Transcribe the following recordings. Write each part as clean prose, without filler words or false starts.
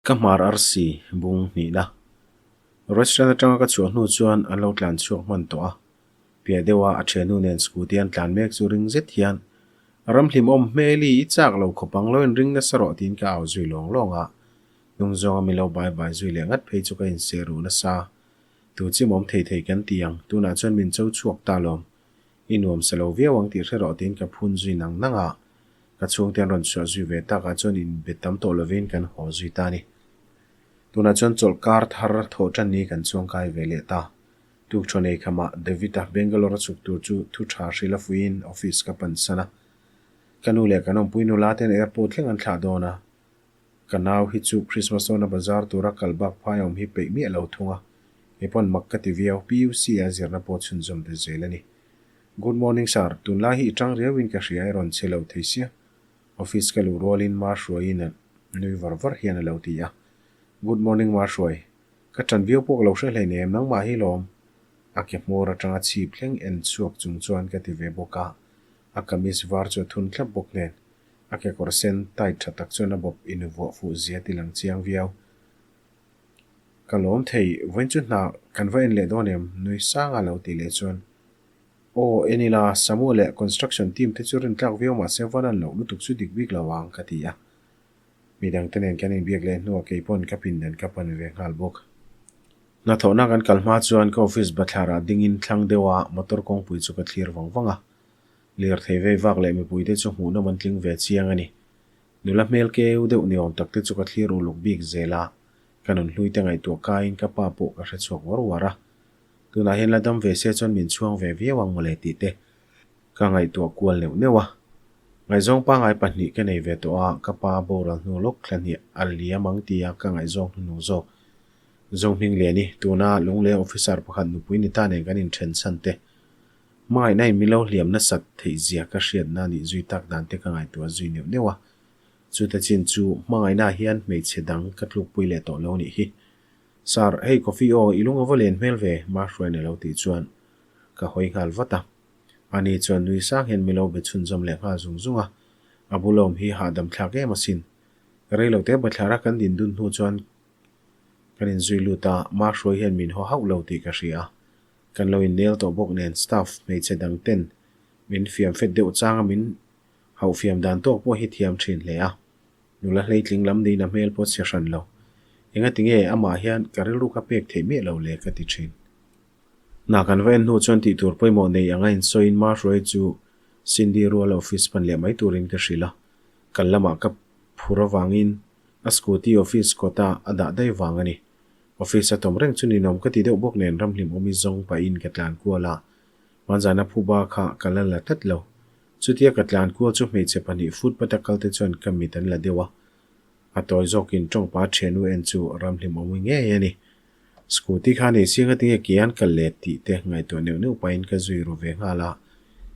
Ka hmar arsi bung hnihna. Restaurant atanga ka chhuah hnu chuan an lo tlan chhuak hman tawh a. Piah deuha a thiannu nen scooty an tlan mek chu ring zet hian, Ramhlimawm hmeli i chak lo khawp ang lo inring nasa rawh tiin ka au zui lawng lawng a. Hnung zawnga mi lo bai bai zui leh ngat phei chu ka inseh ruh nasa. Tu chimawm thei thei kan ti ang, tunah chuan min cho chhuak ta lawm. I nuam sa lo viau ang tih hre rawh tiin ka phun zui nang nang a. Ka chhungte an rawn chhuah zui ve takah chuan inbe tam tawh lovin kan haw zui ta a ni. Tunah chuan chawlh kar thar thawh tan ni kan chuangkai ve leh ta. Tukṭhaw nei khamah David-a Bangalore a chhuk tur chu thu ṭha hrilh a fuiin office ka pan san a. Ka nu leh kan awmpui nula ten airport thleng an thlah dawn a. Ka nau hi chu Christmas dawna bazar tura kal bak phai awm hi peih miah lo thung a. Kei pawn mak ka ti viau, PUC a zirna pawh chhunzawm ta zel a ni. Good morning sir, tunlai hi i tang riauin ka hria i rawn che lo thei sia. Office ka luh rualin Ma Hruaiin a nui var var hian a lo ti a. Good morning Ma Hruai, ka tan viau pawh ka lo hre hleinem nangmah hi lawm. A ke hmawr atanga chhip thleng en chhuak chung chuan ka ti ve bawk a, a kamis var chu a thun thlap bawk nen. A kekawr sen tight tha tak chuan a bawp invuah fuh zia ti lang chiang viau. Ka lawm thei, vawiin chu hna kan va en leh dawn em? Nui sanga lo tih leh chuan, Aw, en ila, Samu leh construction team te chu rintlak viau mah se van an loh lutuk chu dik bik lo ang, ka ti a. Midang te nen kan inbiak leh hnuah kei pawn ka pindan ka pan ve nghal bawk. Hnathawhna kan kal hma chuan ka office bathlarah dingin thlang deuha motor kawngpui chu ka thlir vang vang a. Lirthei vei vak leh mipuite chu hmuhnawm an tling ve chiang a ni. Nula hmel keu deuh ni awm tak te chu ka thlir uluk bik zel a, ka nun hlui te ngaihtuah kaiin ka pa pawh ka hre chhuak uar uar a. Tunah hian la dam ve se chuan min chhuang ve viau ang mawle tih te ka ngaihtuah kual neuh neuh a. Ngaihzawng pangngai pahnih ka nei ve tawh a, ka pa boral hnu lawk thla hnih a liam ang tia ka ngaihzawng hnuhnung zawk Zohming Liani, tuna Lungleng officer pakhat nupui ni ta nen kan inthen chhan te Hmangaihna in milo hliam nasat theih zia ka hriatna nih zui tak dan te ka ngaihtuah zui neuh neuh a. Chute chin chu hmangaihna ah hian hmeichhe dang ka tlukpui leh tawh lo nih hi. Sir, hei coffee aw, i lung a va len hmel ve, ma hruain a lo tih chuan ka hawi nghal vat a. Ani chuan nui sang hian milo be chhunzawm leh nghal zung zung a. A bulawm hi hahdam thlak em asin. Reilote bathlara kan din dun hnu chuan kan inzui lut a, ma hruai hian min haw hauh lo tih ka hria a. Kan lo innel tawh bawk nen staff hmeichhe dang ten min fiam fet deuh changa min hauh fiam dan tawk pawh hi thiam thin hle a. Nula hleitling lam niin a hmel pawh chhe hran lo. Engati nge amah hian ka rilru ka pek theih miah lo le ka ti thin. Hna kan va en hnu chuan tih tur pawimawh nei anga insawiin Ma Hruai chu Cindy ruala office pan leh mai turin ka hrilh a. Kal lamah ka phur avangin a scooty office kawta a dah daih vang a ni. Office a tawm reng chu ninawm ka ti deuh bawk nen ramhlim awmi zawng pahin ka tlan kual a, hmanzana phuba kha ka la la tlat lo. Chutia ka tlan kual chu hmeichhe pahnih footpath a kal te chuan ka mit an la deuh a, a tawi zawkin tawngpa thiannu en chu ramhlim awmi ngei a ni. Scooty kha nei siang a tinge ke an kal let tih te ngaihtuah neuh neuh pahin ka zui ru ve nghal a,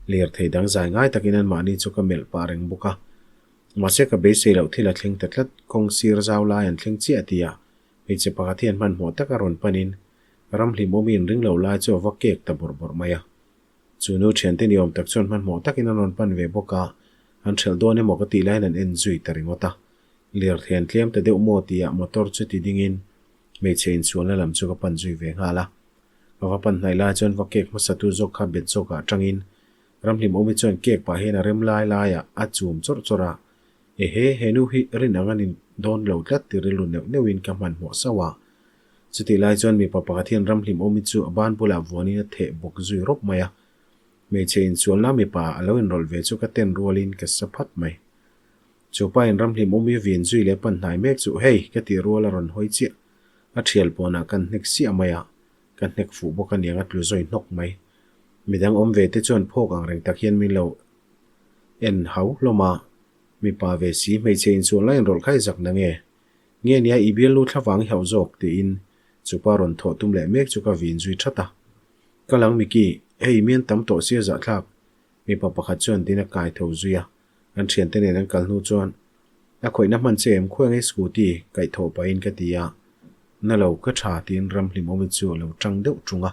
lirthei dang zai ngai takin anmahni chu ka melh pah reng bawk a. Mahse ka beisei loh thil a thleng ta tlat, kawng sir zau lai an thleng chiah tih ah Hmeichhe pakhat hian hmanhmawh taka rawn panin ramhlim awm in ring lo lai chu a va kek ta bawrh bawrh mai a. Chu nu thiante ni awm tak chuan hmanhmawh takin an rawn pan ve bawk a, an hrelh dawn emaw ka tih laiin an en zui ta ringawt a. Lirthei an tlem ta deuh maw tia motor chu ti dingin hmeichhe insualna lam chu ka pan zui ve nghal a. Ka va pan hnaih lai chuan va kek hmasatu zawk kha bet zawkah atangin ramhlim awmi chuan kek pah hian a rem lai laiah a chum chawrh chawrh a, Ehe, he nu hi rin ang a ni dawn lo tlat ti rilru neuh neuhin ka hmanhmawh sauh a. Chutih lai chuan mipa pakhat hian ramhlim awmi chu a ban bulah vuanin a theh bawk zui rawp mai a. Hmeichhe insualna mipa a lo inrawlh ve chu ka ten rualin ka sa phat mai. Chu pa in ramhlim awmi vin zui leh pan hnai mek chu hei ka tih rual a rawn hawi chiah. A thial pawnah kan hnek siah mai a, ka hnek fuh bawk aniang a tlu zawi hnawk mai. Midang awm ve te chuan phawk ang reng tak hian min lo En hau hlawm a, mipa ve si hmeichhe insual lai inrawlh kha i zak na nge? Nge nia i bialnu thlavang i hauh zawk? tiin chupa rawn thawh tum leh mek chu ka vin zui that a. Ka lang Mickey, hei mian tam tawh sia zahthlak, mipa pakhat chuan din a kai tho zui a, an thiante nen an kal hnu chuan a khawihna hman che em khuai nge scooty kaih thawh pahin ka ti a, na lo ka tha tiin Ramhlimawmi chu a lo tang deuh tung a.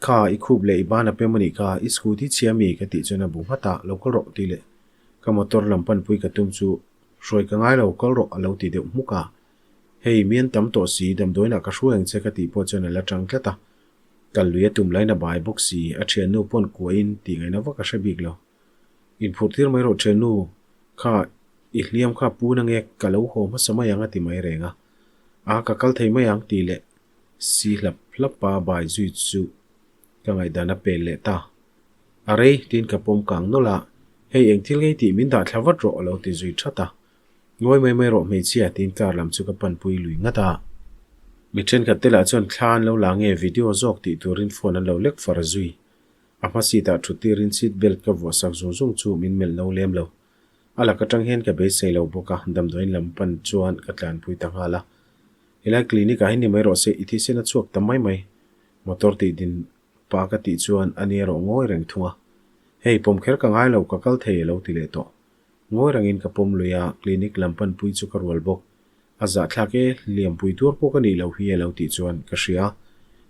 Kha, i khup leh i ban a pem a nih kha, i scooty chhia mi? ka tih chuan a bu nghat a, lo kal rawh tih leh ka motor lam panpui ka tum chu hruai ka ngai lo, kal rawh a lo ti deuh hmuk a. Hei, mian tam tawh si, damdawiinah ka hruai ang che ka tih pawh chuan a la tang tlat a. Kal lui a tum lain a bai bawk si, a thiannu pawn kuahin tih ngaihna vak a hre bik lo. Inphurh tir mai rawh thiannu, kha i hliam kha pu na nge ka lo haw hmasa mai ang a ti mai reng a. A, ka kal thei mai ang tih leh si hlap hlap a bai zui chu ka ngaihdan a pel leh ta. A rei tiin ka pawm kang nawlh a, hei eng thil ngei tih min dah thla vat rawh a lo ti zui that a. Ngawi mai mai rawh hmeichhia tiin car lam chu ka panpui lui ngat a. Mi thenkhat te lah chuan thla an lo la nge video zawk tih turin phone an lo lek far zui. A hma seat ah thut tirin seat belt ka vuah sak zung zung chu min melh no lem lo. A lak atang hian ka beisei lo bawk a, damdawiin lam pan chuan ka tlanpui ta nghal a. Helai clinic ah hi ni mai rawh se i thisen a chhuak ta mai mai. Motor tih din pa ka tih chuan a ni erawh ngawi reng thung a. Hei pawm kher ka ngai lo ka kal thei a lo ti leh tawh. Ngawi rengin ka pawm lui a, clinic lam panpui chu ka rual bawk. A zahthlak e, liampui tuar pawh ka nih loh hi a lo tih chuan ka hria.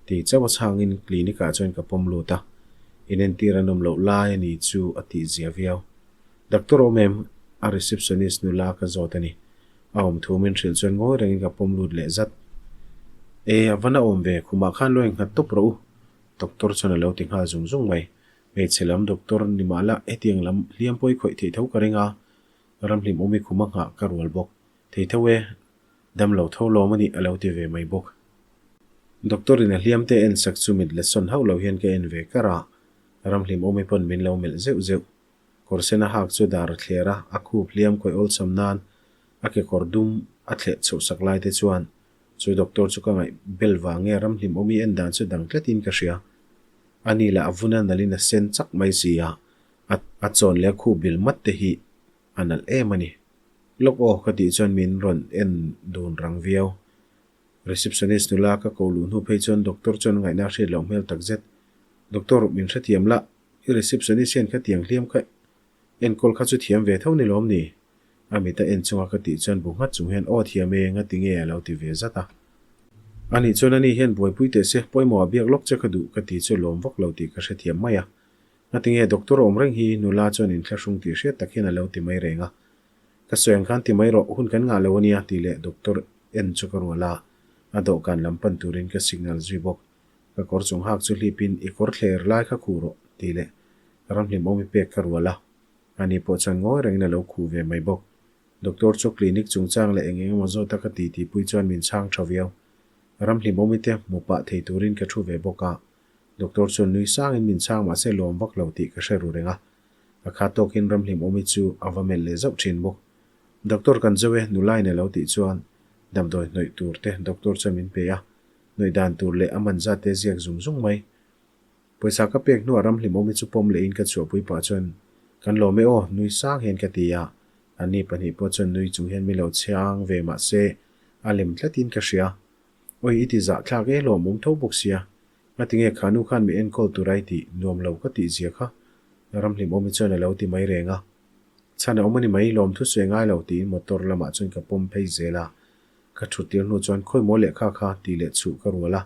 Tih chauh a chhangin clinic ah chuan ka pawm lut a. Inentir an awm loh lai a ni chu a tih zia viau. Doctor awm em? A receptionist nula ka zawt a ni. A awm thu min hrilh chuan ngawi rengin ka pawm lut leh zat. E, a va na awm ve, khumah khan lo innghat tawp rawh u. Doctor chuan a lo ti nghal zung zung mai. Hmeichhe lam doctor ni mah la hetiang lam hliam pawi khawih theih tho ka ring a, ramhlim awmi khum a nghah ka rual bawk. Thei tho e, dam lo tho lawm a nih a lo ti ve mai bawk. Doctor in a hliam te en sak chu mit la sawn hauh lo hian ka en ve kar a, ramhlim awmi pawn min lo melh zeuh zeuh. Kawr sen a hak chu dar a thler a, a khup hliam khawih awlsam nan a kekawr dum a thleh chhoh sak lai te chuan chu doctor chu ka ngaih bel vang nge ramhlim awmi en dan chu dang tlatin ka hria. A ni lah a vun a nalhin a sen chak mai si a, a chawn leh a khuh bil mat te hi a nalh em a ni. Lawk aw ka tih chuan min rawn en dun rang viau. Receptionist nula ka ko luh hnu phei chuan doctor chuan ngaihna a hriat loh hmel tak zet. Doctor, min hrethiam lah, i receptionist hian khatiang hliam kha enkawl kha chu thiam ve tho ni lawm ni? A mit a en chunga ka tih chuan bu nghat chung hian aw thiam e, ngati nge a lo ti ve zat a. A nih chuan ani hian buaipui teh se, pawimawh a biak lawk che ka duh ka ti chu lawm vak lo tih ka hrethiam mai a. Ngati nge doctor awm reng hi nula chuan inthlahrung tih hriat tak hian a lo ti mai reng a. Ka sawi ang khan ti mai rawh, hun kan ngah lo ania tih leh doctor en chu ka rual a, a dawhkan lam pan turin ka signal zui bawk. Ka kawr chung hak chu hlipin i kawr thler lai kha khuh rawh tih leh ramhlim awmi pek ka rual a. Ani pawh chuan ngawi rengin a lo khuh ve mai bawk. Doctor chu clinic chungchang leh eng eng emaw zawt a ka ti tihpui chuan min chhang tha viau. Ramhlim awmite hmu pah thei turin ka thu ve bawk a. Doctor chuan nui sangin min chhang mahse lawm vak lo tih ka hre ru reng a. A kha tawkin Ramhlim awmi chu a va melh leh zauh thin bawk. Doctor kan zo e, nulain a lo tih chuan damdawi hnawih tur te doctor chuan min pe a. Hnawih dan tur leh a man zat te ziak zung zung mai. Pawisa ka pek hnuah ramhlim awmi chu pawm lehin ka chhuahpui pah chuan, Kan lawm e aw, nui sang hian ka ti a. Anni pahnih pawh chuan nui chung hian min lo chhiang ve mah se, a lem tlatin ka hria. Awi i ti zah thlak e lawmawm tho bawk sia. Ngatinge kha nu khan mi enkawl tur ai tih nuam lo ka tih zia kha? Ramhlim awmi chuan a lo ti mai reng a. Chhan a awm a ni mai, lawmthu sawi ngai lo tiin motor lamah chuan ka pawm phei zel a. Ka thut tir hnu chuan khawi maw lehkha kha tih leh chhuh ka rual a.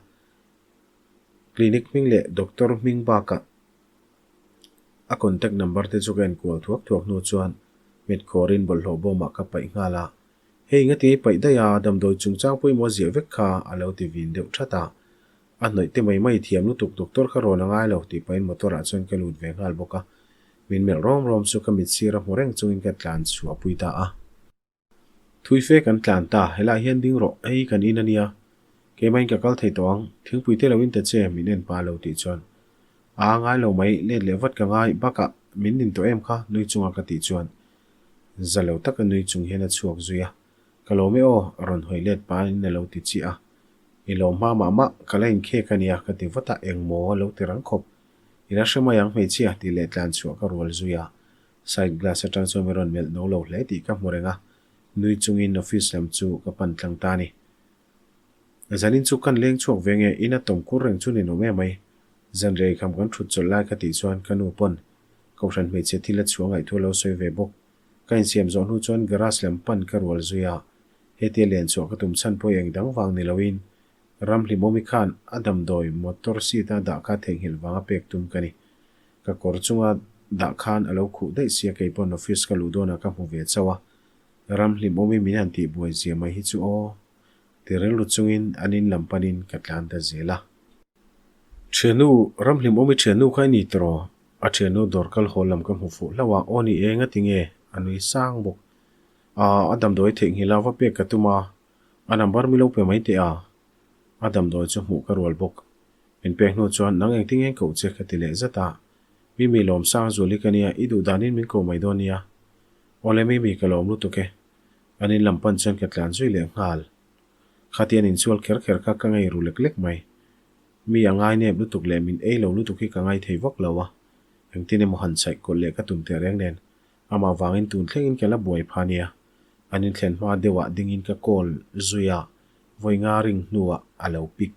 Clinic hming leh doctor hming bakah a contact number te chu ka enkual thuak thuak hnu chuan mit khawrin bawlhhlawh bawmah ka paih nghal a. Hei ngati paih daih a, damdawi chungchang pawimawh ziah vek kha a lo ti vin deuh that a. A hnawih te mai mai thiam lutuk doctor kha rawn a ngai lo tih pahin motor ah chuan ka lut ve nghal bawk a. Min melh rawm rawm chu ka mit sir a hmu reng chungin ka tlan chhuah pui ta a. Thui fe kan tlan ta, helaiah hian ding rawh, hei kan in a nia. Keimahin ka kal thei tawh ang, thingpui te lo in ta che, min en pah lo tih chuan. Aa ngai lo mai, let leh vat ka ngai, bakah min nin tawh em kha, nui chunga ka tih chuan. Za lo taka nui chung hian a chhuak zui a, Ka lawm e aw, rawn hawi let pahin a lo ti chiah a. I lawm hma mah mah, ka la inkhek a nia, ka ti vat a, engmaw a lo ti rang khawp. I la hre mai ang hmeichhia, tih leh tlan chhuah ka rual zui a. Side glass atang chuan min rawn melh no lo hle tih ka hmu reng a, nui chungin office lam chu ka pan tlang ta a ni. Zanin chu kan leng chhuak ve nge, ina tawm kur reng chu ninawm em mai. Zan rei kham kan thut chawlh lai ka tih chuan ka nu pawn Kohhran hmeichhe thil a chhuah ngaihthua lo sawi ve bawk. Ka insiam zawh hnu chuan garage lam pan ka rual zui a, hetia len chhuah ka tum chhan pawh eng dang vang ni loin Ramhlimawmi khan a damdawi motor seat a dah kha theihnghilh vanga pek tum ka ni. Ka kawr chunga dah khan a lo khuh daih sia kei pawn office ka luh dawnah ka hmu ve chauh a, Ramhlimawmi min han tih buai zia mai hi chu aw. Ti rilru chungin an in lam panin ka tlan ta zel a. Thiannu, Ramhlimawmi thiannu kha i ni tiraw? A thiannu dawr kal haw lam ka hmu fuh hlauh a, aw ni e, ngati nge? A nui sang bawk. Aa, a damdawi theihnghilh a va pek ka tum a, a number mi lo pe mai teh a. A damdawi chu hmuh ka rual bawk. Min pek hnu chuan nang engtin nge koh che ka ti leh zat a. Mimi Lawmsang Zuali ka nia, i duh danin min ko mai dawn nia. Awle Mimi ka lawm lutuk e. An in lam pan chuan ka tlan zui leh nghal. Khatian insual kher kher kha ka ngei ru lek lek mai. Mi a ngai nep lutuk leh min ei lo lutuk hi ka ngai thei vak lo a. Engtin emaw han chhaih kawlh leh ka tum teh reng nen. Amah vangin tun thlengin ka la buai pha nia. An inthlen hma deuhah dingin ka call zui a, vawi nga ring hnuah a lo pick.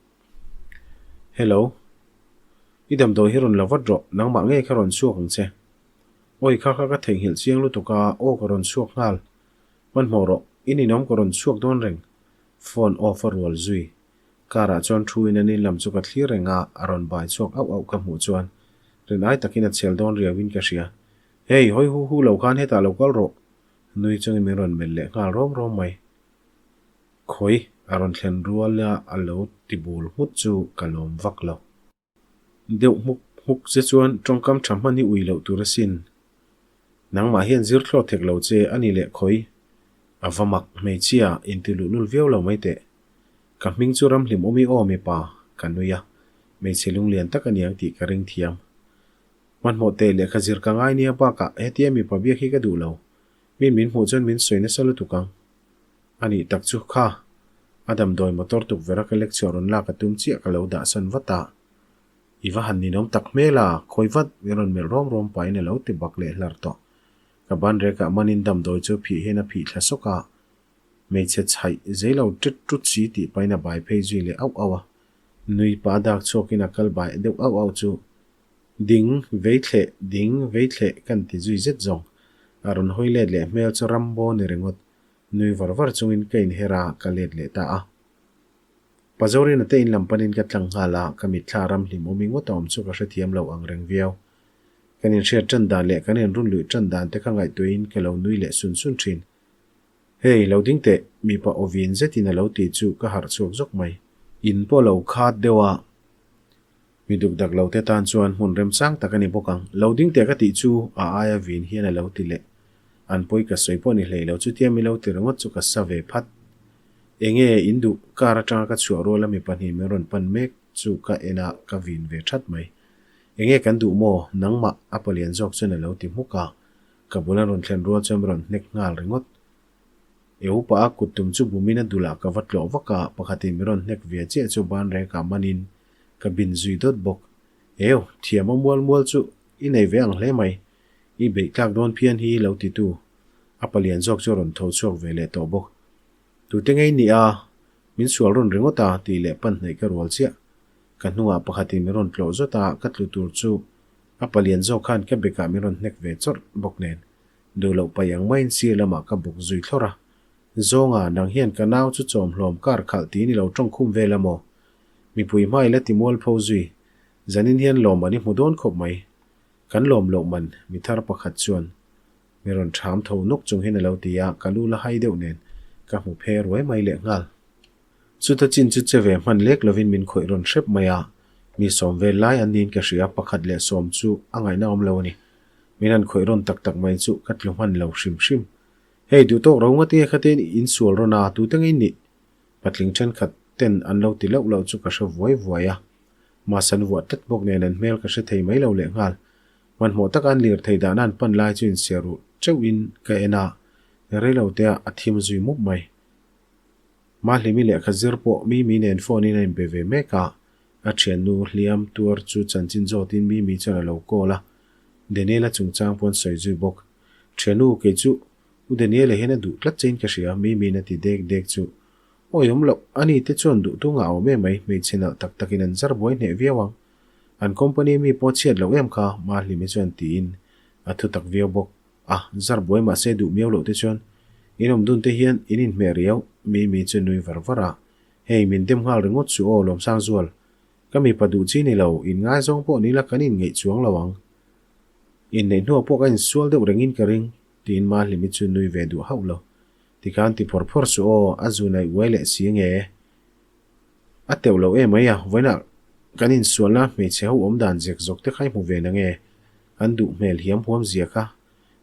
Hello. I damdawi hi rawn la vat rawh, nangmah ngei kha rawn chhuak ang che. Awi kha kha ka theihnghilh chiang lutuk a, aw ka rawn chhuak nghal. Hmanhmawh rawh, i ninawm ka rawn chhuak dawn reng. Phone off a rual zui. Car ah chuan thu in an in lam chu ka thlir reng a, a rawn bai chhuak auh auh ka hmuh chuan rin ai takin a chhel dawn riau in ka hria. Hey, hawi hu hu lo khan hetah lo kal rawh. Nui chungin min rawn melh leh nghal rawm rawm mai. Khawi, a rawn thlen rual a a lo ti bul nghut chu ka lawm vak lo. Deuh hmuk hmuk che chuan tawngkam tha hman hi ui loh tur asin. Nangmah hian zir thlawt thek lo che a ni leh khawi. A va mak, hmeichhia, inti luhlul viau lo mai teh. Ka hming chu Ramhlimawmi aw mipa, ka nui a, hmeichhe lunglian tak a niang tih ka ring thiam. Hmanhmawh teh lehkha zir ka ngai nia bakah hetia mipa biak hi ka duh lo. Mi min hmuh chuan min sawi nasa lutuk ang. A nih tak chu kha. A damdawi motor tukverh a ka lecture rawn lak a tum chiah ka lo dah san vat a. I va han ninawm tak hmel a, khawi vat min rawn melh rawm rawm pahin a lo ti bak leh hlar tawh. Ka ban rekah manin damdawi chu phih hian a phih thla sawk a. Hmeichhe chhaih zei lo ṭet ṭut si tih pahin a bai phei zui leh auh auh a. Nui pa dak chhuakin a kal bai deuh auh auh chu Ding, vei thleh, ding, vei thleh kan ti zui zet zawng. A rawn hawi let leh hmel chu Rambo ni ringawt. Nui var var chungin ka inher a, ka let leh ta a. Pazorina te in lam panin ka tlang nghal a, ka mitthla ram hlim awmi ngawt a awm chu ka hrethiam lo ang reng viau. Kan inhriat tan dan leh kan inrun luih tan dan te kha ngaihtuahin ka lo nui leh sun sun thin. Hei, lo ding teh, mipa aw vin zetin a lo ti chu ka harh chhuak zawk mai. In pawh lo khat deuh a, Mi duk dak lo te tan chuan hmun remchang tak a ni bawk ang. Lo ding teh ka tih chu a aia vin hian a lo ti leh. An pawi ka sawi pawh ni hlei lo chutia mi lo ti ringawt chu ka sa ve phat. Enge in duh car atanga ka chhuah ruala mi pahnih min rawn pan mek chu ka en a ka vin ve that mai. Enge kan duh maw nangmah a palian zawk chuan a lo ti hmuk a. Ka bul an rawn thlen rual chuan min rawn hnek nghal ringawt. E upa a kut tum chu bumin a dulah ka va tlawh vak a, pakhatin min rawn hnek ve chiah chu ban rekah manin ka bin zui dawt bawk. Eu, thiam a mual mual chu i nei ve ang hle mai. I beih tlak dawn phian hi lo ti tu. A palian zawk chu a rawn tho chhuak ve leh tawh bawk. Tute ngei ni a, min sual rawn ringawt a tih leh pan hnaih ka rual chiah. Ka hnungah pakhatin min rawn tlawh zawt a, ka tlu tur chu a palian zawk khan ka bekah min rawn hnek ve chawrh bawk nen. Duh loh paih ang maiin sir lamah ka buk zui thlawrh a. Zawnga, nang hian ka nau chu chawm hlawm kar khalh tiin i lo tawng khum vel a maw? Mipui hma i la ti mual pho zui. Zanin hian lawm an i hmu dawn khawp mai. Kan lawm loh man, mi thar pakhat chuan mi rawn ṭham tho nawk chung hian a lo ti a, ka lu la hai deuh nen ka hmu phe ruai mai leh nghal. Chuta chin chu che ve hman lek lovin min khawih rawn hrep mai a, mi sawm vel lai an niin ka hria, pakhat leh sawm chu a ngaihna awm lo a ni. Min han khawih rawn tak tak mai chu ka tlu hman lo hrim hrim. Hei, duh tawk ro ngawt nge khatin in sual rawn a, tute ngei nih? Patling thenkhat ten an lo ti loh loh chu ka hre vuai vuai a. Mass an vuah tlat bawk nen an hmel ka hre thei mai lo leh nghal. Hmanhmawh taka an lir thei dahna an pan lai chu insiah ruh teuhin ka en a, reilo te ah a thim zui mup mai. Mahlimi lehkha zir pawh Mimi nen phone in a inbe ve mek a, a thiannu hliam tuar chu chanchin zawtin Mimi chuan a lo call a, Daniel-a chungchang pawh an sawi zui bawk. Thiannu, kei chu U Daniel-a hian a duh tlat chein ka hria, Mimi'n a ti dek dek chu. Awi awm loh, ani te chuan duh tung a awm em mai, hmeichhe nalh tak takin an zar buai hneh viau ang. An company mi pawh chhiat loh em kha, Mahlimi chuan tiin a thu tak viau bawk. A, zar buai mahse duh miau loh te chuan in awm dun te hian in inhmeh riau, Mimi chu nui var var a. Hei, min dem nghal ringawt suh aw Lawmsangzual. Ka mipa duh chi ni lo, in ngaizawng pawh ni la kan inngeih chuang lo ang. Inneih hnuah pawh ka insual deuh rengin ka ring. Tiin Mahlimi chu nui ve duh hauh lo. Tikhan ti phawr phawr suh aw, a zu naih uai leh si nge? A teuh lo emai a, vawiinah kan insualna hmeichhe ho awm dan zek zawk te kha i hmu ve nange? An duh hmel hiam huam zia kha.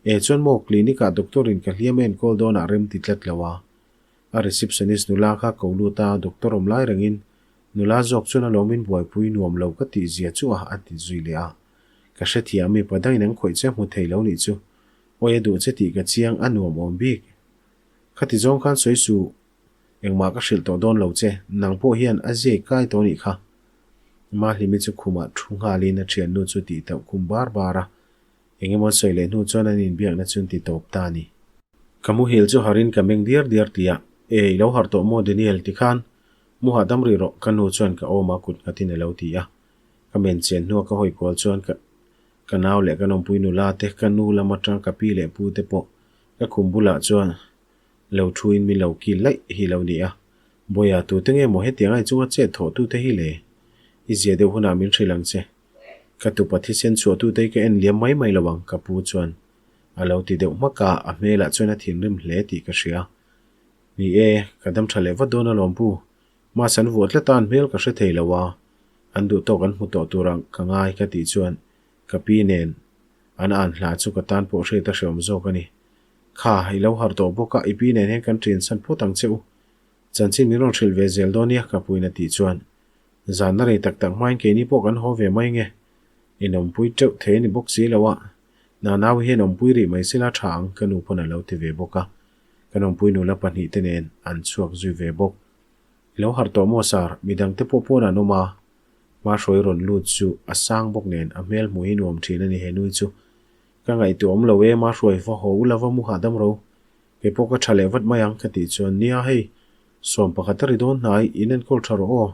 E chuan maw clinic ah doctor in ka hliam a enkawl dawnah rem ti tlat lo a. A receptionist nula kha ko lut a, doctor awm lai rengin nula zawk chuan a lawmin buaipui nuam lo ka tih zia chu a a ti zui leh a. Ka hrethiam mipa dangin an khawih che hmu thei lo nih chu. Awi a duh che tih ka chiang a nuam awm bik. Khati zawng khan sawi suh. Engmah ka hrilh tawh dawn lo che, nang pawh hian a ziai kai tawh nih kha. Mahlimi chu khumah thu nghalin a thiannu chu tih tauh khum bar bar a. Eng emaw sawi leh hnu chuan an inbiakna chu an ti tawp ta a ni. Ka muhil chu harin ka meng diar diar ti a, E, i lo harh tawh maw Daniel? Tikhan mu hahdam rih rawh, ka nu chuan ka awma kut nghatin a lo ti a. Ka men chian hnua ka hawi kual chuan ka ka nau leh ka nawmpui nula te, ka nu lam atang ka pi leh pu te pawh ka khum bulah chuan Lo thuin min lo kil laih hi lo ni a, Bawiha tute nge maw hetiang ai chunga chet thawh tute hi le? I zia deuh hunah min hrilh ang che. Ka tupa thisen chhuah tute hi ka en liam mai mai lo ang ka pu chuan a lo ti deuh hmak a, a hmelah chuan a thinrim hle tih ka hria. Ni e, ka dam tha leh vat dawn alawm pu. Mass an vuah tlat a an hmel ka hre thei lo a, an duh tawk an hmu tawh tur ang ka ngai ka tih chuan ka pi nen an an hla chu ka tan pawh hriat a hreawm zawk a ni. Kha, i lo harh tawh bawk a, i pi nen hian kan ṭian san phawt ang che u. Chanchin min rawn hrilh ve zel dawn nia, ka puiin a tih chuan. Zanna rei tak tak hmain keini pawh kan haw ve mai nge. In awmpui teuh thei a ni bawk si lo a, Nanau hian awmpui rih mai sela tha ang, ka nu pawn a lo ti ve bawk a. Kan awmpui nula pahnihte nen an chhuak zui ve bawk. I lo harh tawh maw Sir, midangte pawh pawn an awm a. Hmahruai rawn lut chu a sang bawk nen a hmel hmuh hi nuam ṭhin a ni he nui chu. Ka ngaihtuah awm lo e, ma hruai va haw u lova mu hahdam ro. Kei pawh ka tha leh vat mai ang ka tih chuan, Nia hei, 11 a ri dawn hnai, in enkawl tha rawh aw.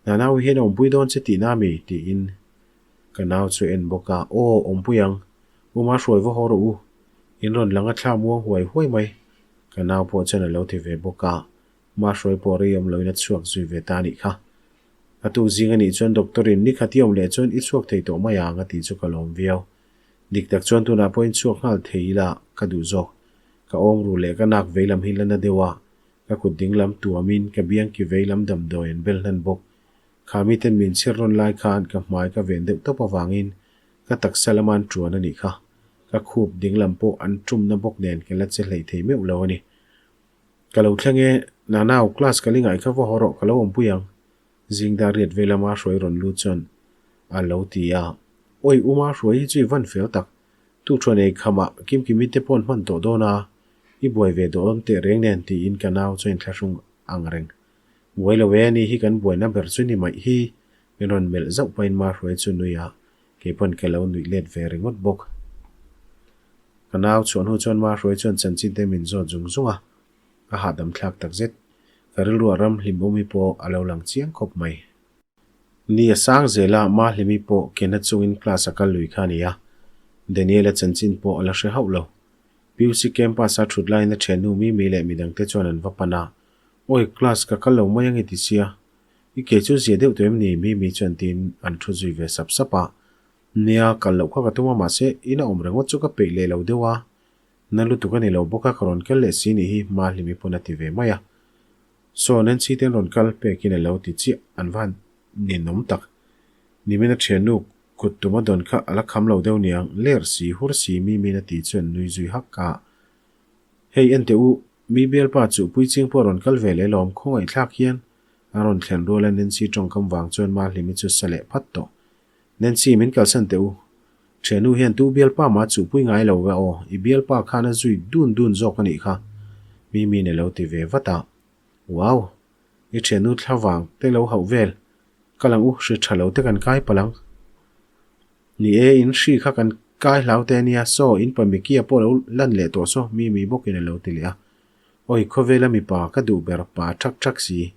Nanau hian a awmpui dawn che tihna mi? tiin ka nau chu a en bawk a, Aw, awmpui ang. U ma hruai va haw rawh u. In rawn lang a thla muang huai huai mai. Ka nau pawh chuan a lo ti ve bawk a, ma hruai pawh rei awm loin a chhuak zui ve ta a nih kha. A tuk zing a nih chuan doctor in nikhat i awm leh chuan i chhuak thei tawh mai ang a tih chu ka lawm viau. Dik tak chuan tunah pawhin chhuak nghal thei ila ka duh zawk. Ka awm ru leh ka nak vei lam hi la na deuh a, ka kut ding lam tuamin ka biang ki vei lam damdawi an bel hnan bawk. Kha miten min chhir rawn lai khan ka hmai ka ven deuh tawp avangin ka taksa lama an tuan a nih kha. Ka khup ding lam pawh an tumna bawk nen ka la che hleih thei meuh lo a ni. Ka lo thleng e, Nanau, class ka lingaih kha va haw rawh ka lo awmpui ang. Zingdar riat ve lama hruai rawn lut chuan a lo ti a. Awi Uma hruai hi chu i van fel tak. Tukṭhuan ei khamah Kimkimi te paw'n hman tawh dawn a, i buai ve dawn teh reng nen tiin ka nau chuan inthlahrung ang reng. Buai lo e, ani hi kan buaina ber chu ni maih hi min rawn melh zauh pahin Ma hruai chu nui a, kei pawn ka lo nuih let ve ringawt bawk. Ka nau chhuah hnu chuan Ma hruai chuan chanchin te min zawt zung zung a, a hahdam thlak tak zet. Ka rilruah ram hlimawmi pawh a lo lang chiang khawp mai. Ni a sang zel a, Mahlimi pawh kena chungin class a kal lui kha a ni a, Daniel-a chanchin pawh a la hre hauh lo. PUC campus-a thut laiin a thiannu Mimi leh midangte chuan an va pan a, Awi, class ka kal lo mai ang i ti sia. I ke chu zia deuh tawh em ni? Mimi chuan tiin an thu zui ve sap sap a. Nia, kal loh kha ka tum a, mahse, ina awm ringawt chu ka peih leh lo deuh a. Na lutuk a ni lo bawk a, ka rawn kal leh si nih hi Mahlimi pawn a ti ve mai a. Saw Nancy te an rawn kal pekin a lo ti chiah, an va han ninawm tak. Nimin a thiannu kut tum a dawn kha a la kham lo deuh niang, ler si, hur si Mimi'n a ti chuan nui zui hak a. Hei en teh u, mi bialpa chu Puiching pawh a rawn kal ve leh lawm, khawngaihthlak hian a rawn thlen rual a Nancy tawngkam vang chuan Mahlimi chu sa leh phat tawh. Nancy, min kalsan teh u. Thiannu hian tu bialpa mah chuhpui ngai lo ve aw, i bialpa khan a zui dun dun zawk a nih kha, Mimi'n a lo ti ve vat a. Wow! I thiannu thla vang te lo hauh vel, kal ang u, hri tha lo te kan kai palh ang. Ni e, in hri kha kan kai hlau te a nia, saw, in pa Mickey-a pawh lo lan leh tawh saw, Mimi bawkin a lo ti leh a. Awi, khawvela mipa ka duh ber pa thak thak si.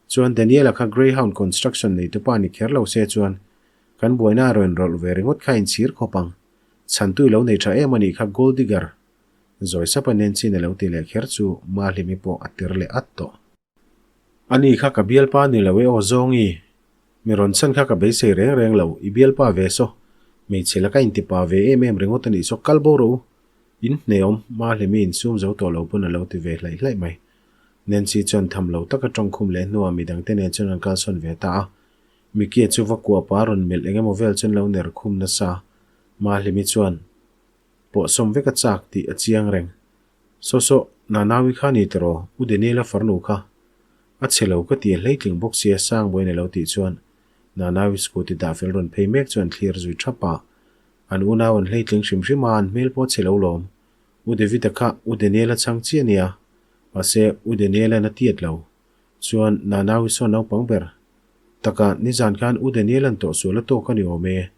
Chuan Daniel-a kha Greyhound Construction neitupa ni kher lo se chuan kan buaina a rawn rawlh ve ringawt kha inchhir khawp ang. Chhantu i lo nei tha em a nih kha Gold Digger! Zawi sapa Nancy-in a lo ti leh kher chu Mahlimi pawh a tir leh at tawh. Ani kha ka bialpa ni lo e aw Zawngi! Mi rawn chhan kha ka beisei reng reng lo, i bialpa ve saw. Hmeichhe laka intipa ve em em ringawt a nih saw kal bo rawh u! In hneawm, Mahlimi insum zo tawh lo pawn a lo ti ve hlaih hlaih mai. Nancy chuan tham lo taka tawngkhum leh hnuah midangte nen chuan an kalsawn ve ta a. Mickey-a chu va kuah pah a rawn melh eng emaw vel chuan lo ner khum nasa. Mahlimi chuan pawhsawm vek a chak tih a chiang reng. Saw saw, Nanaui kha ni tiraw, U Daniel-a farnu kha. A chhe lo ka ti a hleitling bawk sia Sangbawiin a lo tih chuan Nanaui scooty dah fel rawn phei mek chuan thlir zui thap a. An unau an hleitling hrim hrim a, an hmel pawh a chhe lo lawm. U David-a kha U Daniel-a chhang chiah nia, mahse U Daniel-a'n a tiat lo. Chuan Nanaui saw naupang ber. Taka, nizan khan U Daniel-a'n tawhsual a tawk a ni awm e.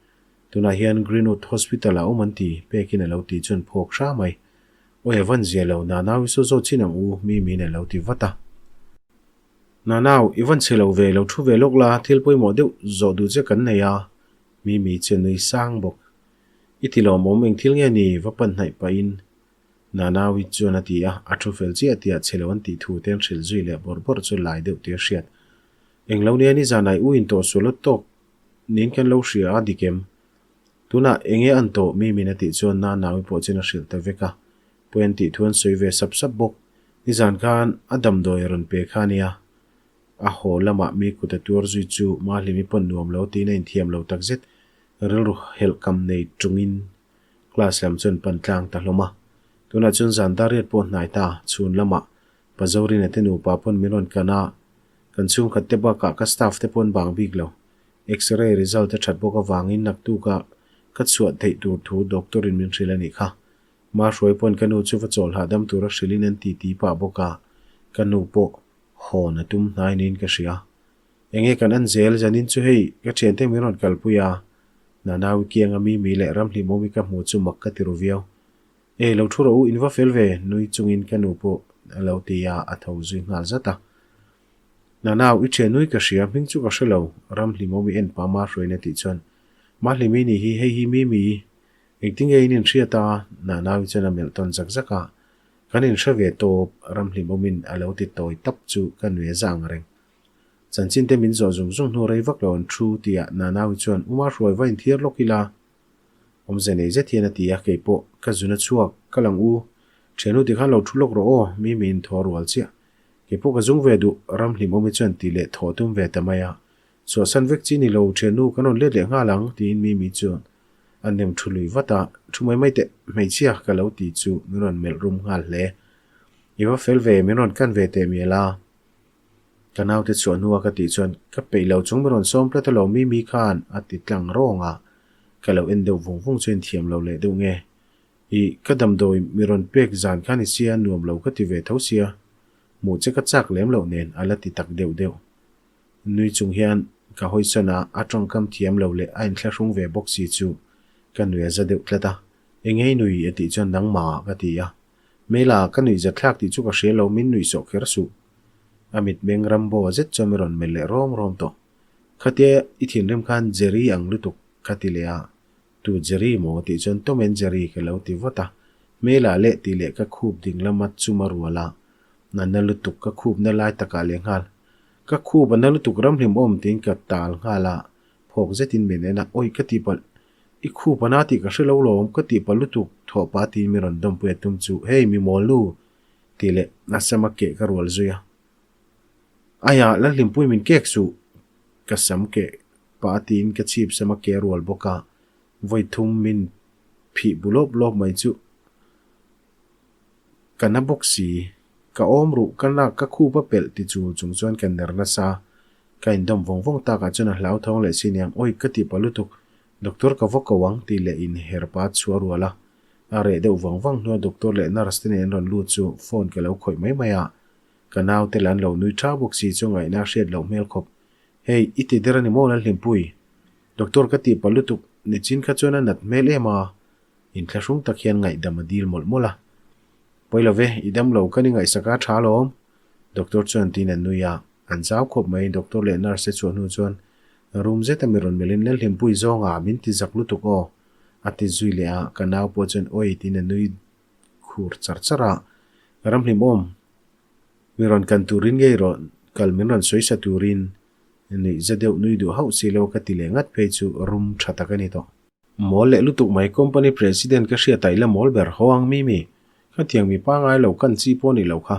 Tunah hian Greenwood Hospital-ah awm an ti, pekin a lo ti chuan phawk hra mai. Awi a van zia lo, Nanau i saw zawt chin ang u, Mimi'n a lo ti vat a. Nanau, i van chhe lo ve, lo thu ve lawk la, thil pawimawh deuh zawh duh che kan nei a, Mimi chu a nui sang bawk. I ti lawmawm eng thil nge ni? Va pan hnaih pahin Nanaui chuan a ti a, a thu fel chiah tihah chhe lo an tih thu te an hrilh zui leh bawrh bawrh chu lai deuh tih a hriat. Eng lo nia nizanah i u in tawh sual a tawk niin kan lo hria a dik em? Tunah eng nge an tawh? Mimi'n a tih chuan Nanaui pawh chuan a hrilh ta vek a, pawi an tih thu an sawi ve sap sap bawk. Nizan khan a damdawi a rawn pe kha a nia. A haw lamah mi kut a tuar zui chu Mahlimi pawn nuam lo tiin a inthiam lo takzet. Rilru helhkam nei tungin class lam chuan pan tlang ta hlawm a. Tunah chuan zan dar riat pawh hnai ta, chhun lamah Pa Zorina te nupa pawn min rawn kan a, kan chhungkhat te bakah ka staff te pawn bang bik lo. X-ray result a that bawk avangin naktuka ka chhuah theih tur thu doctor in min hrilh a nih kha. Mahruai pawn ka nu chu va chawl hahdam tura hrilhin an ti ti pah bawk a, ka nu pawh hawn a tum hnai niin ka hria. Enge kan en zel zanin chu hei ka thiante min rawn kalpui a, Nanaui kianga Mimi leh Ramhlimawmi ka hmu chu mak ka ti ru viau. E, lo thu rawh u, in va fel ve, nui chungin ka nu pawh a lo ti a, a tho zui nghal zat a. Nanau, i thian nui ka hria, hming chu ka hre lo, Ramhlimawmi en pah Mahruaina tih chuan, Mahlimi ni hi, hei hi Mimi, engtinge in inhriat a? Nanaui chuan a melh tawn zak zak a, Kan inhre ve tawp, Ramhlimawmin a lo ti tawi tap chu ka nui a za ang reng. Chanchin te min zawh zung zung hnu rei vak lo an thu tihah Nanaui chuan Uma hruai va inthiar lawk ila. Awmze nei zet hian a ti a, keipawh ka zun a chhuak, ka lang u, thiannu tikhan lo thu lawk rawh aw, mi min thaw rual chiah. Keipawh ka zung ve duh, Ramhlimawmi chuan ti leh thaw tum ve ta mai a. Chhuahsan vek chi ni lo, thiannu kan rawn let leh nghal ang, tiin Mimi chuan a nem thu lui vat a, thu mai mai teh, hmeichhia ka lo ti chu min rawn melh rum nghal hle. I va fel ve, min rawn kan ve teh mial a. Ka naute chhuah hnua ka tih chuan ka peih lo chung min rawn sawm tlat alawm Mimi khan a ti tlang rawng a, ka lo en deuh vung vung chu inthiam lo leh deuh nge. Ih, ka damdawi mi rawn pek zan kha ni sia nuam lo ka ti ve tho sia, hmuh che ka chak lem loh nen a la ti tak deuh deuh. Nui chung hian ka hawisawn a, a tawngkam thiam lo leh a inthlahrung ve bawk si chu ka nui a za deuh tlat a, Engei nui a tih chuan nangmah ka ti a, Hmela, ka nuih zatthlak tih chu ka hria lo, min nuih sawh kher suh. A mitmeng Rambo zet chuan min rawn melh leh rawm rawm tawh. Khatia i thinrim khan Jerry ang lutuk ka ti leh a, Tu Jerry maw tih chuan Tom and Jerry ka lo ti vat a. Hmela leh tih leh ka khup ding lama chum a rual a, na na lutuk ka khup na lai takah leh nghal. Ka khup a na lutuk ramhlimawm tiin ka tal nghal a, phawk zetin min en a, Awi ka tihpalh I khup a na tih ka hre lo lawm, ka tih pa lutuk thawh pah tiin mi rawn dawmpui a tum chu, Hey, mi mawl nu! tih leh a sam a keh ka rual zui a. Aia, Lalhlimpui min kek suh! Ka sam keh pah tiin ka chhip sam a keh rual bawk a, vawi thum min phih bu lawp lawp mai chu ka na bawk si. Ka awm ruh, ka nak, ka khup a pelh ti chu chung chuan ka ner nasa. Ka indawm vawng vawng takah chuan a hlauthawng leh si niang, Awi, ka tih pa lutuk, Doctor ka va ko ang tih leh inher pa chhuah rual a. A reh deuh vang vang hnua doctor leh nurse te nen an rawn lut chu phone ka lo khawih mai mai a. Ka naute lah an lo nui tha bawk si chu ngaihna a hriat loh hmel khawp. Hei, i ti der a ni maw Lalhlimpui? Doctor ka tih pa lutuk, nichin kha chuan a nat hmel em a. Inthlahrung tak hian ngaihdam a dil mawlh mawlh a. Pawi lo ve, i dam lo ka ni ngaihsak a tha alawm. Doctor chuan tiin a nui a. An zau khawp mai, doctor leh nurse te chhuah hnu chuan room zeta mi rawn melhin Lalhlimpui zawnga min ti zak lutuk aw a ti zui leh a, ka nau pawh chuan awi tiin a nui khur char char a, Ramhlimawm mi rawn kan turin ngei rawn kal min rawn sawi sa turin nuih za deuh nui duh hauh si lo ka ti leh ngat phei chu room tha tak a ni tawh. Mawl leh lutuk mai company president ka hriat a ila mawl ber ho ang Mimi, khatiang mi pangai lo kan chi pawh ni lo kha.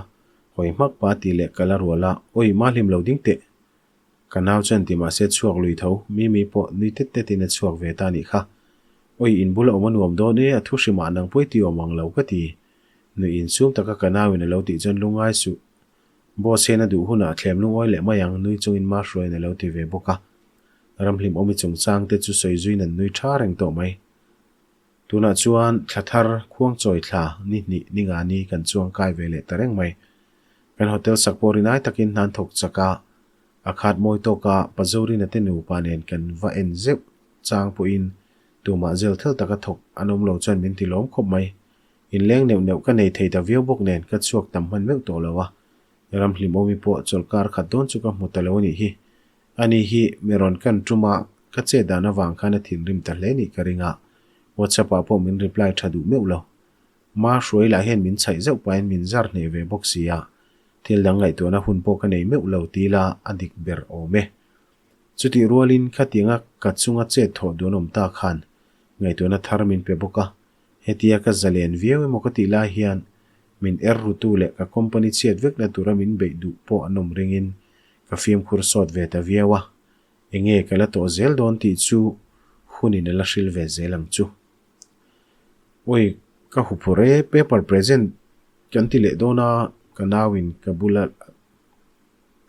Hawi hmak pa tih leh kal a rual a, Awi, Mahlim lo ding teh! Ka nau chuan ti mahse chhuak lui tho, Mimi pawh nui tet tetin a chhuak ve ta nih kha. Awi, in bula awm a nuam dawn e, a thu hrimah nang pawi ti awm ang lo ka ti. Nuih insum taka ka nauin a lo tih chuan lungngai suh. Boss hian a duh hunah thlem lungawi leh mai ang, nui chungin Mahruaiin a lo ti ve bawk a. Ramhlimawmi chungchang te chu sawi zuiin an nui tha reng tawh mai. Tunah chuan thla thar khuangchawi thla ni hnih ni nga ni kan chuang kai ve leh ta reng mai. Kan hotel sak pawh rinai takin hnan thawk chak a, a khat mawi tawk a Pazorina te nupa nen kan va en zeuh chang pawhin tumah zel thel taka thawk an awm lo chuan min ti lawm khawp mai. Inleng neuh neuh ka nei thei ta viau bawk nen ka chhuak tam hman meuh tawh lo a, Ramhlimawmi pawh chawlhkar khat dawn chu ka hmu ta lo a nih hi. Ani hi mi rawn kan tum a, ka chet dan avang khan a thinrim ta hle nih ka ring a, WhatsApp ah pawh min reply tha duh meuh lo. Ma hruai lah hian min chhaih zauh pahin min zar hneh ve bawk si a, thil dang ngaihtuahna hun pawh ka nei meuh lo ti ila a dik ber awm e. Chutih rualin khatianga ka chunga chet thawh duan awm ta khan ngaihtuahna thar min pe bawk a, hetia ka zalen viau emaw ka tih lai hian min er rutu leh ka company chhiat vekna tura min beih duh pawh an awm ringin Ka fimkhur sawt ve ta viau a, enge ka la tawh zel dawn tih chu hunin a la hril ve zel ang chu. Awi, ka huphur e, paper present kan ti leh dawn a, ka nauin ka bula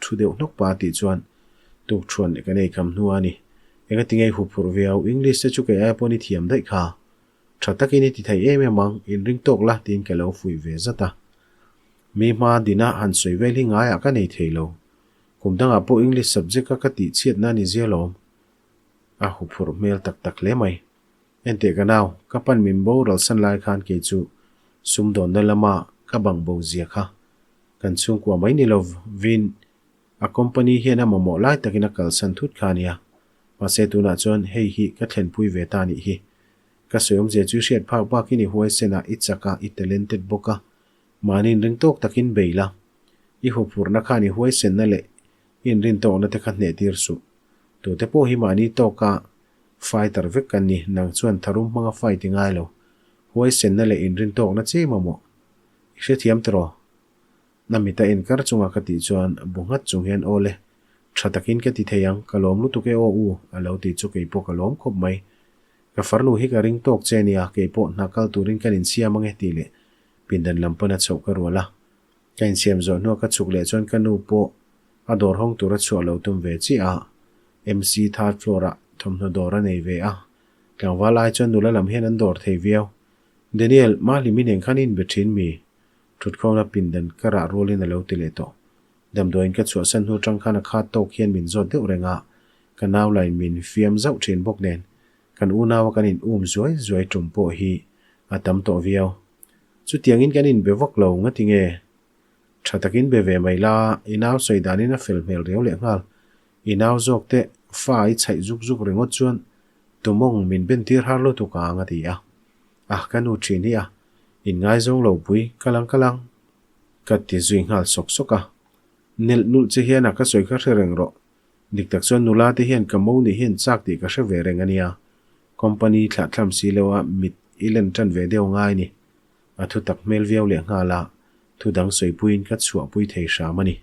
thu deuh hnawk pa tih chuan tukthuan kan ei kham hnu a ni. Enga tinge i huphurh viau, English te chu kei aia pawn i thiam daih kha. Tha takin i ti thei em em ang, inring tawk la tiin ka lo fuih ve zat a. Mi hma dina han sawi vel hi ngaiah ka nei thei lo. Kum dangah pawh English subject a ka tih chhiatna a ni zia lawm. A huphurh hmel tak tak hle mai. Enteh ka nau, ka pan min boral san lai khan kei chu sumdawnna lama ka bang bo zia kha kan chhungkua mai ni lo vin a company hian a mamawh lai takin a kalsan thut kha a nia. Mahse tunah chuan hei hi ka thlenpui ve ta nih hi. Ka sawi awmzia chu i hriat phak bakin i huaisen a, i chak a, i talented bawk a. Mahni inring tawk takin bei la. I huphurhna khan i huaisenna leh i inrintawkna te kha hnehtir suh. Tute pawh hi mahni tawka fighter vek kan ni, nang chuan tharum hmanga fight i ngai lo. Huaisenna leh inrintawkna che mamawh. I hrethiam tiraw? Na mita inkar chunga ka tih chuan bu nghat chung hian aw le, tha takin ka ti thei ang, ka lawm lutuk e aw u, a lo ti chu keipawh ka lawm khawp mai. Ka farnu hi ka ring tawk che nia, keipawh hna kal turin kan insiam ange tih leh Pindan lam pawn a chhoh ka rual a, ka insiam zawh hnuah ka chhuk leh chuan ka nu pawh a dawr hawng tur a chhuah lo tum ve chiah a, MC third floor ah thawmhnaw dawr a nei ve a, tlangval ai chuan nula lam hian an dawr thei viau. Daniel, Mahlimi nen khan i inbe thin mi? Thutkhawmna pindan ka rah rualin a lo ti leh tawh. Damdawiin ka chhuahsan hnu tang khan a khat tawk hian min zawt deuh reng a, ka nau lain min fiam zauh thin bawk nen kan unaua kan in um zuai zuai tum pawh hi a tam tawh viau. Chutiangin kan inbe vak lo ngati nge? Tha takin be ve mai la, i nau sawi danin a fel hmel riau leh nghal. I nau zawk te fa i chhaih zuk zuk ringawt chuan tumawng min ben tir har lutuk ang a ti a. Ah ka nu thin hi a, inngaizawng lo pui, ka lang ka lang. Ka ti zui nghal sawk sawk a. Nelh nulh che hian a ka sawi kha hre reng rawh. Dik tak chuan nula te hian ka mo nih hian chak tih ka hre ve reng a nia. Company thlah thlam si lo a mit i len tan ve deuh ngai ni. A thu tak hmel viau leh nghal a, thu dang sawipuiin ka chhuahpui thei hram a ni.